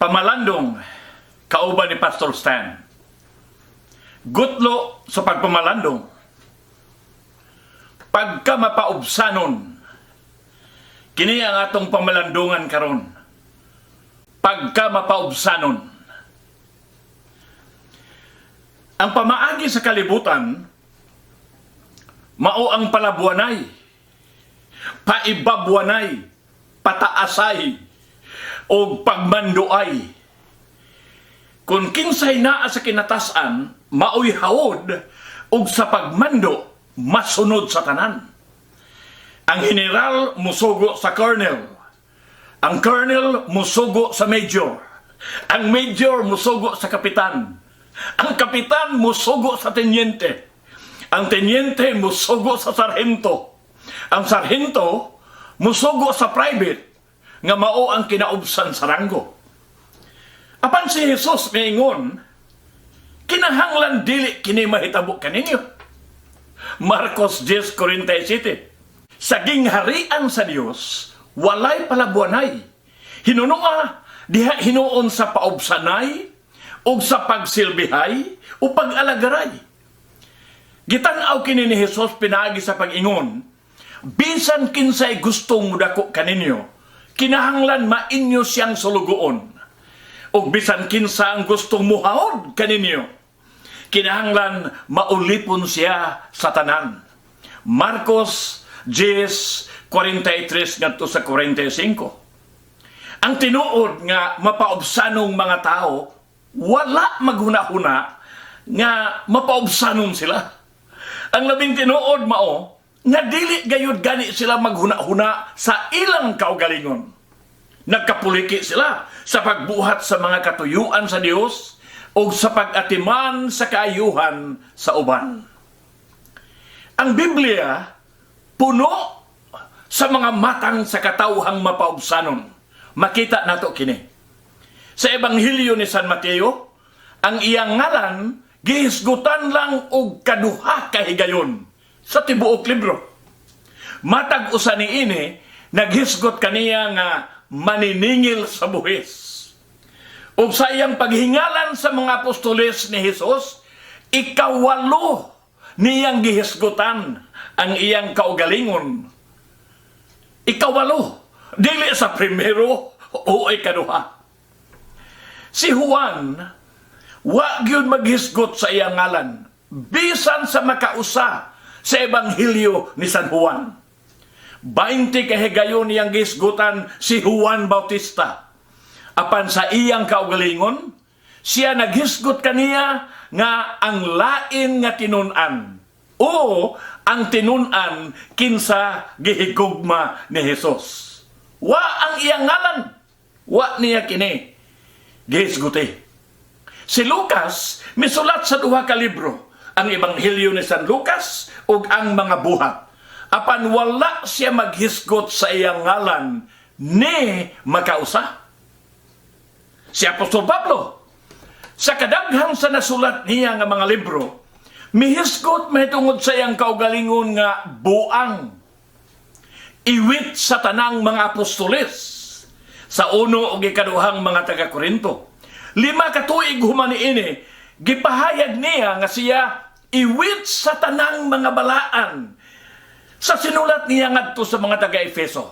Pamalandong kauban ni Pastor Stan. Gutlo sa pagpamalandong. Pagka mapaubsanon, kini ang atong pamalandungan karon. Pagka mapaubsanon. Ang pamaagi sa kalibutan, mao ang palabuanay, paibabwanay, pataasay, o pagmanduay. Kung kinsay naa sa kinatasan, maoy hawod, ug sa pagmando, masunod sa tanan. Ang general musugo sa colonel. Ang colonel musugo sa major. Ang major musugo sa kapitan. Ang kapitan musugo sa tenyente. Ang tenyente musugo sa sarhento. Ang sarhento musugo sa private nga mao ang kinaubsan sa ranggo. Apan si Jesus miingon, "Kinahanglan dili kini mahitabo kaninyo." Marcos 10:47. Sa gingharian sa Dios, walay palabuanay. Hinunua, diha hinuon sa paubsanay, ug sa pagsilbihay, o pag-alagaray. Gitan-aw kini ni Jesus pinaagi sa pag-ingon, "Bisan kinsay gustong mudako kaninyo, kinahanglan mainyo siyang sulugoon. Ug bisan kinsa ang gustong muhaod kaninyo, kinahanglan maulipon siya sa tanan." Marcos 10:43 ngadto sa 45. Ang tinuod nga mapaubsanong mga tao, wala maghuna-huna nga mapaubsanon sila. Ang labing tinuod mao nga dili gayud gani sila maghuna-huna sa ilang kaugalingon. Nagkapuliki sila sa pagbuhat sa mga katuyuan sa Dios o sa pag-atiman sa kaayuhan sa uban. Ang Biblia puno sa mga matang sa katawhang mapaubsanon. Makita nato kini. Sa Ebanghelyo ni San Mateo, ang iyang ngalan gihisgutan lang og kaduha ka higayon sa tibuok libro. Matag usa niini naghisgot kaniya nga maniningil sa buhis. Ug sa iyang paghingalan sa mga apostoles ni Jesus, ikawalo niyang gihisgutan ang iyang kaugalingon. Ikawalo, dili sa primero o ikaduha. Si Juan, wa gyud maghisgot sa iyang ngalan, bisan sa makausa sa Ebanghelyo ni San Juan. 20 kahigayon niyang gihisgutan si Juan Bautista. Apan sa iyang kaugalingon, siya naghisgot kaniya nga ang lain nga tinun-an o ang tinun-an kinsa gihigugma ni Jesus. Wa ang iyang ngalan. Wa niya kini gihisguti. Si Lucas misulat sa duha ka libro, ang Ebanghelyo ni San Lucas ug ang mga buhat. Apan wala siya maghisgot sa iyang ngalan ni makausa. Si Apostol Pablo, sa kadaghan sa nasulat niya nga mga libro, mihisgot mahitungod sa iyang kaugalingon nga buang. Iwit sa tanang mga apostoles sa uno ug ikaduhang mga taga-Korinto. 5 ka tuig human niini, gipahayag niya nga siya iwit sa tanang mga balaan sa sinulat niya ngadto sa mga taga-Efeso.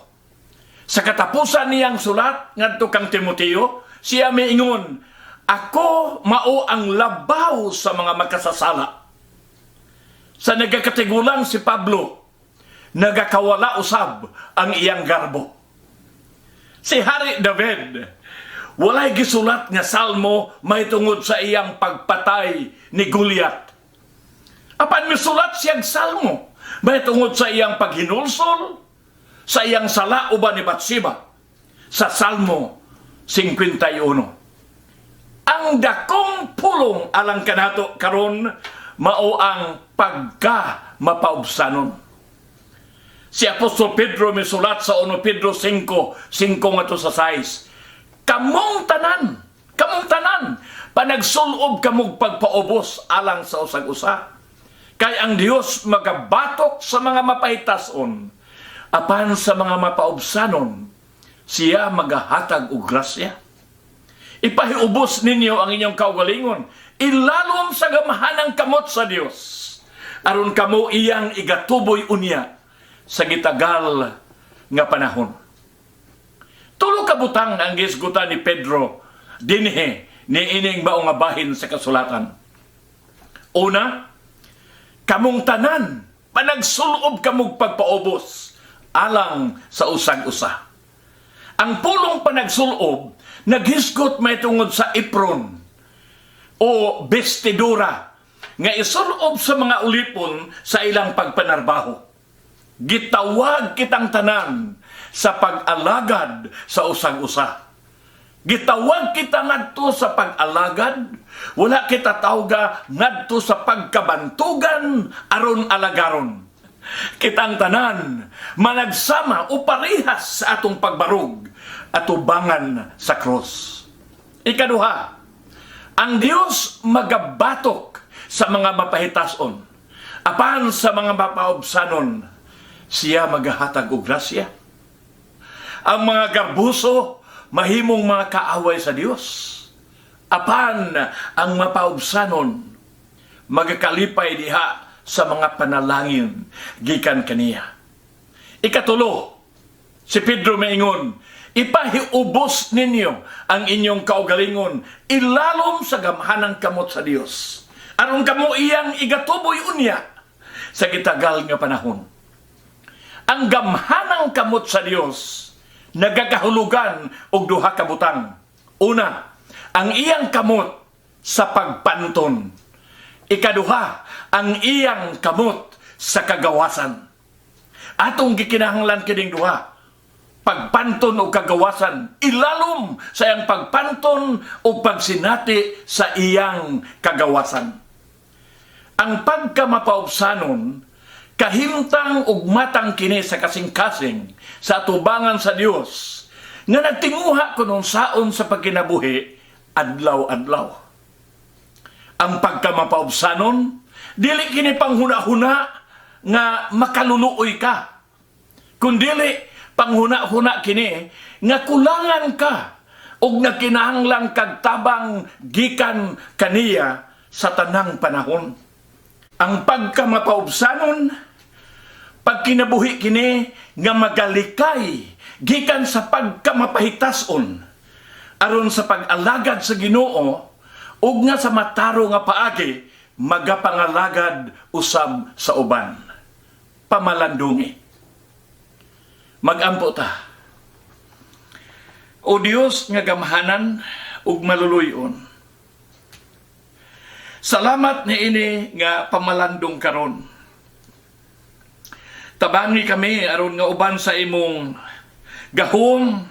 Sa katapusan niyang sulat ngadto kang Timoteo, siya miingon, "Ako mao ang labaw sa mga makasasala." Sa nagakatigulang si Pablo, nagakawala usab ang iyang garbo. Si Hari David, walay gisulat nga salmo mahitungod sa iyang pagpatay ni Goliath. Apan misulat siyang salmo mahitungod sa iyang paghinulsol, sa iyang sala uban ni Bathsheba, sa Salmo 51. Ang dakong pulong alang kanato karon mao ang pagka mapaubsanon. Si Apostol Pedro misulat sa 1 Pedro 5, 5 ngadto sa 6. "Kamong tanan, kamong tanan, panagsulob kamog pagpaubos alang sa usag-usa. Kay ang Dios magabatok sa mga mapahitason, apan sa mga mapaubsanon, siya magahatag og grasya." Ipahiubos ninyo ang inyong kaugalingon ilalom sa gamhanang kamot sa Dios, aron kamo iyang igatuboy unya sa gitagal nga panahon. Tulo ka butang ang gisgutan ni Pedro dinhi ni ining mao nga bahin sa kasulatan. Una, kamong tanan panagsulob kamog pagpaubos alang sa usag-usa. Ang pulong "panagsulob" naghisgot may tungod sa apron o bestidura nga isulob sa mga ulipon sa ilang pagpanarbaho. Gitawag kitang tanan sa pag-alagad sa usag-usa. Gitawag kita ngadto sa pag-alagad, wala kita tawga ngadto sa pagkabantugan aron alagaron. Kitang tanan managsama o parehas sa atong pagbarog atubangan sa krus. Ikaduha, ang Dios magabatok sa mga mapahitason. Apan sa mga mapaubsanon, siya magahatag og grasya. Ang mga garbuso mahimong mga kaaway sa Dios. Apan ang mapaubsanon magakalipay diha sa mga panalangin gikan kaniya. Ikatulo, si Pedro maingon, "Ipahiubos ninyo ang inyong kaugalingon ilalom sa gamhanang kamot sa Dios, aron kamo iyang igatuboy unya sa gitagal nga panahon." Ang gamhanang kamot sa Dios nagakahulugan og duha ka butang. Una, ang iyang kamot sa pagpanton. Ikaduha, ang iyang kamot sa kagawasan. Atong gikinahanglan kining duha. Pagpanton o kagawasan, ilalom sa iyang pagpanton o pagsinati sa iyang kagawasan. Ang pagkamapaubsanon, kahimtang ug matang kini sa kasing-kasing sa atubangan sa Dios nga nagtinguha kon unsaon sa pagkinabuhi adlaw-adlaw. Ang pagkamapaubsanon, dili kini panghuna-huna nga makaluluoy ka. Kundili panghuna-huna kini nga kulangan ka ug nagkinahanglan kag tabang gikan kaniya sa tanang panahon. Ang pagkamapaubsanon, pagkinabuhi kini nga magalikay gikan sa pagkamapahitason aron sa pag-alagad sa Ginoo ug nga sa mataro nga paagi magapangalagad usab sa uban. Pamalandungi. Magampo ta. O Dios nga gamhanan ug maluluyon, salamat niini nga pamalandong karon. Tabangi kami aron nga uban sa imong gahom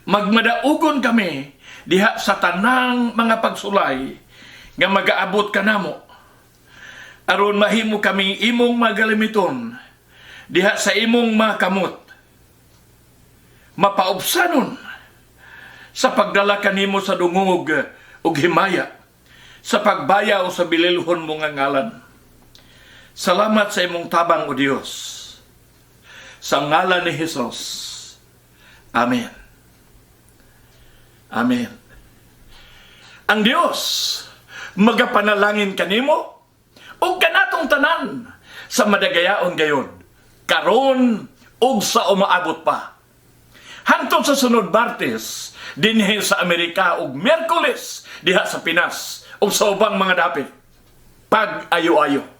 magmadaugon kami diha sa tanang mga pagsulay nga magaabot kanamo, aron mahimo kaming imong magalimiton diha sa imong mga kamot, mapaubsanon sa pagdala kanimo sa dungog ug himaya sa pagbayaw sa bililhon mo nga ngalan. Salamat sa imong tabang, O Dios. Sa ngalan ni Hesus. Amen. Amen. Ang Dios magapanalangin kanimo ug kanatong tanan sa madagayaon gayod karon ug sa umaabot pa. Hangtod sa sunod Martes dinhi sa Amerika ug Miyerkules diha sa Pinas ug sa ubang mga dapit. Pag ayo-ayo.